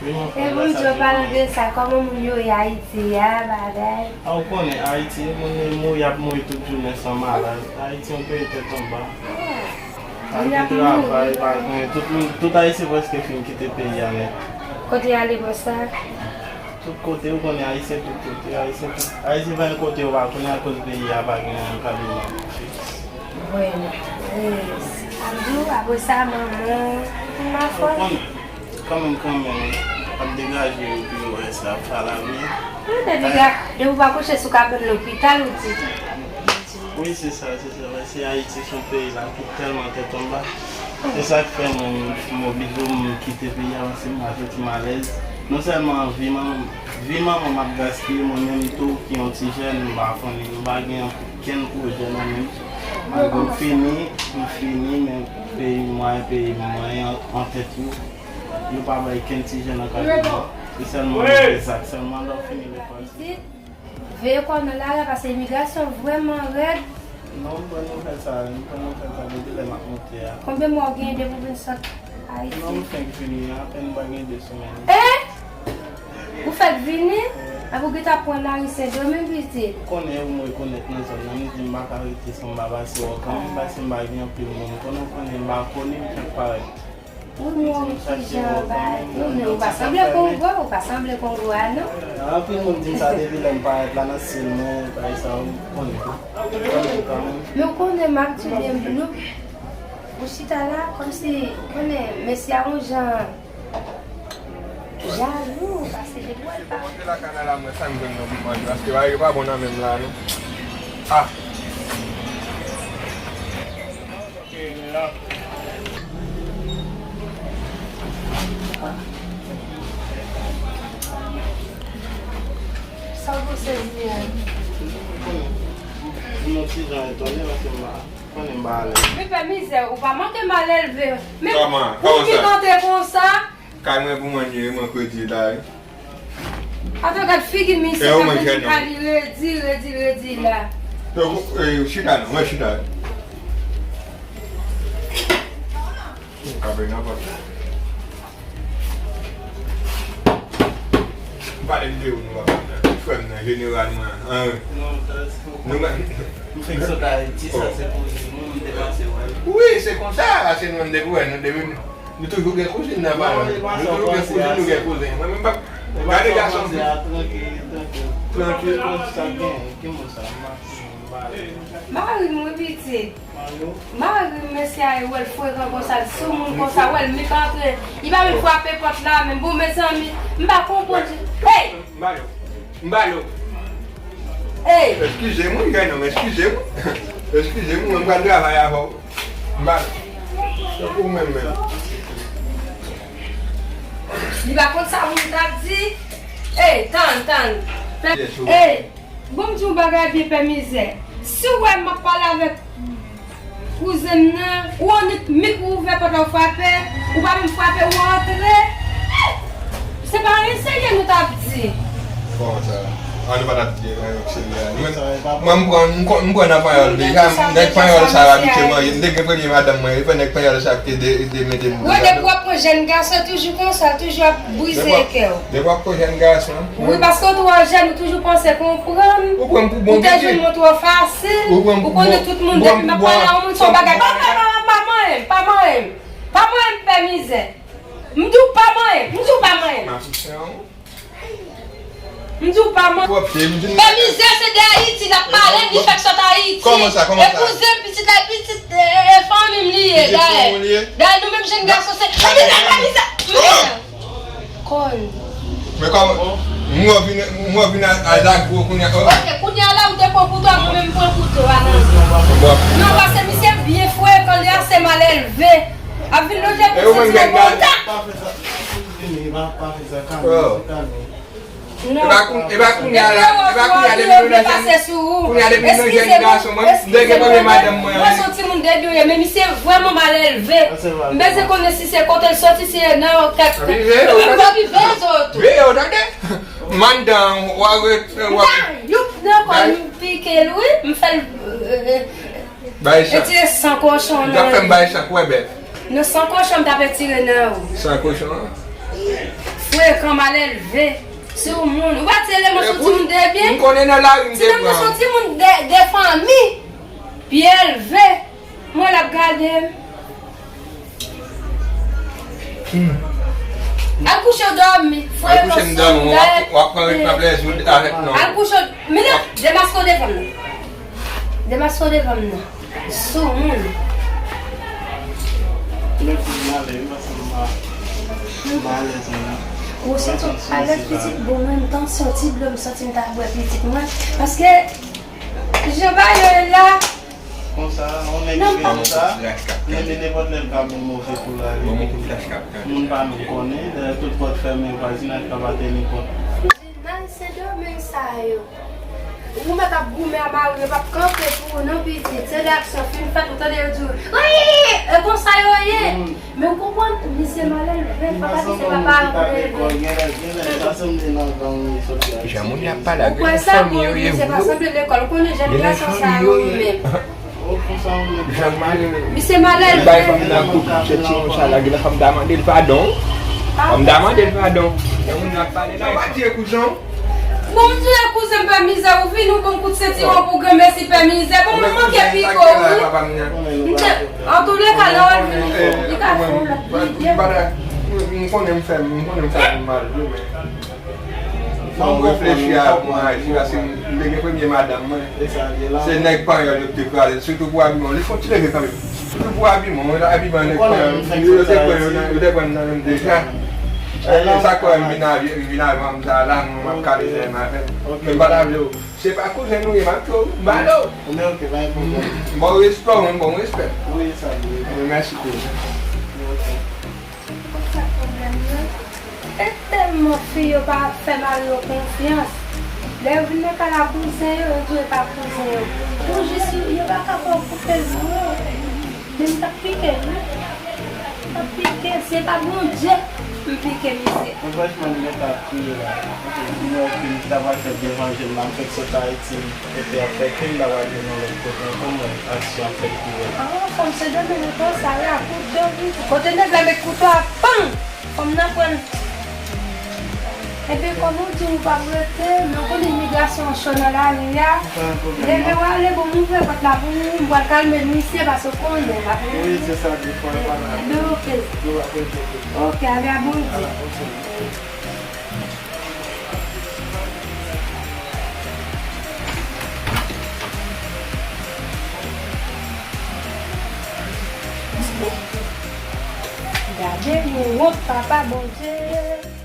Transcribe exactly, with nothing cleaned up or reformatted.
E pou m di w, palan de sa, kòman moun yo ye Ayiti a, bagay? A, ou konnen, Ayiti, moun yo mouri, y ap mouri tout jounen san malad. Ayiti yon peyi tèt anba. Pa gen travay, pa gen, tout moun, tout Ayisyen prèske fin kite peyi a nèt. Kote y ale konsa? Tout kote, ou konnen Ayisyen tout kote, Ayisyen tout, Ayisyen pa gen kote yo pa tounen akoz peyi a pa gen yon kabiman fiks. Bueno, eh, Abdou, apre sa, manman, m a fò. Ou konn, kanmenm, kanmenm, ap degaje yo pou yo wè sa, ap fè lavi. Ou te degaje, depi w pa kouche sou kabann lopital, ou di. Wi, se sa, se sa. Paske Ayiti se yon peyi la ki tèlman tèt anba. Se sa k fè mwen, m oblije m kite peyi a, paske m pa santi m alèz. Non sèlman vi manman, vi manman m ap gaspiye, mwen menm tou ki yon ti jèn, m pa konnen, m pa gen okenn pwojè nan men m. Malgre m fini, m fini, men peyi mwen, peyi mwen an, an tèt yo, yo pa bay kenn ti jèn nan kabiman. Se sèlman manje zak, sèlman lè w fini lekòl. Veye kò w nan lari a, paske imigrasyon vrèman rèd. Non, m pran nouvèl sa, m pran nouvèl sa depi lè m ap monte a. Konbyen mwa w genyen depi w vin sot Ayiti? Non, m fenk vini, apèn m pa gen de semèn. E? Ou fèk vini? Epi w gentan ap pran lari Sendomeng, pitit? Ou konnen, ou m rekonèt nan zòn nan, m di m pa ka rete san m pa pase wè w kanmenm, paske m pa gen anpil moun. Konnen w konnen m pa koni, m fenk parèt. Ou menm ki jan ba, ou menm, ou pa sanble Kongo, ou pa sanble Kongo a, non? Anpil moun di m sa depi lè m parèt la nan syèl mwen, bagay sa ou konnen. Konnen kanmenm. Men ou konnen m ap di menm, nou, ou chita la, kòmsi, konnen, mesye a yon jan jalou, paske depi w wè l pa. Mwen te lakay la, mwen sa m jwenn nan pou manje, paske bagay yo pa bon nan men m la, non. Ah. Sa w panse li ye a? Mwen ti jan etone paske m pa konnen m pa alèz. Men pè mizè, ou pa manke mal elve. Men pou w vin antre konsa. Kay mwen pou mwen ye, mwen kredi la, wi. Atò, gad figi misye, tankou di ka li redi, redi, redi la. Yo, eh, chita non, mwen chita. Ka fè nenpòt. M pale m de ou, nou pa konn frè m nan, jeneralman, an, nou pa. M fenk sot Ayiti, sa se pou nou, m te panse wè. Wi, se konsa, se nou menm depi wè, nou depi Nou toujou gen kouzin nan pale. Nou toujou gen kouzin, nou gen kouzen. Mwen menm pa gade gason. Trankil, trankil. Trankil. Sa gen, ki moun sa? Mari mwen pitit. Mari m, mesye a, wè l frekan konsa, l sou moun konsa, wè l menm pa antre. Li pa menm frape pòt la, men bon, mezanmi, m pa konprann. Hey! M ba l. M ba l. Hey! Eskize m, wi, jènòm, eskize m. Eskize m, mwen pral travay avè w. M ba l. Se pou ou menm, menm. Li pa konn sa moun t ap di. Hey, tann, tann. Hey, bon, m di yon bagay byen, pè mizè. Si w wè m ap pale avèk kouzen m nan, ou annik mik ou ouvè pòt la, ou frape, ou pa menm frape, ou antre. Se pa anyen serye nou t ap di. Kòman sa? An nou pa t ap di anyen serye a. Nou menm, mwen, m pran, m kon-, m pran nan panyòl deja, nèg panyòl sa yo abitye manje. M te gen premye madanm mwen, e fè nèg panyòl sa ki te de, te mete m. Wè, depi w ap pran jèn gason, toujou konsa, toujou ap brize kè w. Depi w ap pran jèn gason. Wi, paske w twò jèn, ou toujou panse konprann. Ou pran m pou bon pitit. Ou te jwenn mwen twò fasil. Ou konnen tout moun, depi m ap pale a yon moun, se yon bagay. Pa, pa, pa, pa, pa manyen m, pa manyen m. Pa manyen m, pè mizè. M di w pa manyen m, m di w pa manyen m. M di w pa manyen m. Pè mizè se de Ayiti l ap pale, li fèk sot Ayiti. Kòman sa, kòman sa? E kouzen pitit la, pitit, e, e fanmi m li ye, dayè. Dayè, nou menm jèn gason, se, pè mizè, pè mizè. Kòn. Men kòman, m wè w vin, m wè w vin a, a zagwo kounye a, oh. Ok, kounye a la, ou te pran kouto a, mwen menm m pran kouto a nan men w. Non, paske misye byen frekan, li ase mal elve. Ap vin lonje pou soti nan kontak. Pa fè sa. Pa, pa fè sa, kalme, kalme. Non. E pa kou-, e pa kounye a la, e pa kounye a depi nou nan jèn, kounye a depi nou nan jèn gason, mwen, m te gen premye madanm mwen. Mwen se yon timoun debyen, men misye vrèman mal elve. M bezwen konnen si se kote l soti, si e nan kèk. Veye yo, tande. Veye yo, tande. Mandan, w a re-, w a. Youp, nan kò m pike l, wi. M fè l, euh, euh, bay chan. Retire san kochon nan li. Ou t ap fè m bay chan, kwè bèf. Non, san kochon m t ap retire nan ou. San kochon an? Frekan, malelve. Se yon moun. Ou pa ti eleman se yon timoun de byen? M konnen nan lari m te pran. Se yon timoun de, de fanmi. Byen elve. Mwen l ap gade m. Al kouche w dòmi. Al kouche m dòmi. W ap, w ap pran ritm ap lèzou avèk non. Al kouche w. Mile, demaske w devan m nan. Demaske w devan m nan. Soumoun. Lè pou m ale, wi, paske m pa, m pa alèz menm. Ou santi w alèz pitit? Bon, mwen, m t an soti dlo, m santi m ta bwè pitit mwen. Paske, jan bagay yo ye la. Konsa, yon nèg ki fè konsa, menm nenpòt lè l ka bon move pou l ale. Moun pa menm konnen, dèyè tout pòt fèmen, vwazinaj pa ba teni kont. Nan Sendomeng sa yo. Ou mèt ap goumen a mari, yo p ap kanpe pou ou non pitit. Se lè aksyon fin fèt, ou tande yo di w, wi, e konsa yo ye. Men ou konprann, misye malelve, papa misye pa parèt. Jan moun y ap pale ak fanmi yo ye vre. Ou kwè sa, bon, misye pa sanble lekòl. Ou konnen jèn gason sa yo menm. Misye malelve. Bay fanm nan kout sèt sou sa la, gen fanm ta mande l padon. Fanm ta mande l padon. Yon moun ap pale la. Sa w pa di e kouzen w? Bon, m di e kouzen m pa mizè, ou vin ou bon kout sentiwon pou granmesi pè mizè. Bon, mwen manke piko, wi. M te, antouleka, lè w al vini, li ka fè yon lòt videyo. M konnen m fè, m konnen m fè moun mal, wi, men. Fò m reflechi avan mwen aji, paske m te gen premye madanm mwen. Se nèg panyòl yo ki te kraze l, sitou pou abiman. Li fè yon ti leve kanmenm. Sitou pou abiman, mwen, abiman nèg panyòl. Yo te pran, yo te pran nan menm deja. E sa k fè m vin avi-, m vin avan m sa la, mwen m ap kale zèl m avè l. Men m pa ta vle w. Se pa kouzen nou ye, m ap tchwe w, m ba l w. Bon respè, mwen, bon respè. Mèsi kouzen. Konn sa pwoblèm nan? E tèlman fi yo pa fè mari yo konfyans. Lè yo vin nan kay a kouzen yo, yo di yo pa kouzen yo. Pou jis yo, yo pa ka fè w koupe zye w. Men m t ap pike l wi. M t ap pike, se pa Bondye m pike misye. Mwen franchman, m gentan ap kriye la. Mwen wè ke m t ap aksepte levanjil la, m fèk sot Ayiti. Epi ap fè krim, ta pral jwenn yon lòt kote ankò, mwen aksyon ap fèt pi rèd. Ah, fanm Sendomeng nan tan sa la, kouto, wi. Kote nèg la met kouto a, pang! Fanm nan pran. Epi kòm ou di ou p ap rete, men ou konnen imigrasyon an cho nan lari a. Leve w ale, bon, m ouvri pòt la pou ou, m pral kalme misye, paske ou konnen m ap rete. Wi, se sa, defwa, e pa la. Ebyen, oke. Yo ap rete. Oke, ale a Bondye. Gade yon wont, papa Bondye.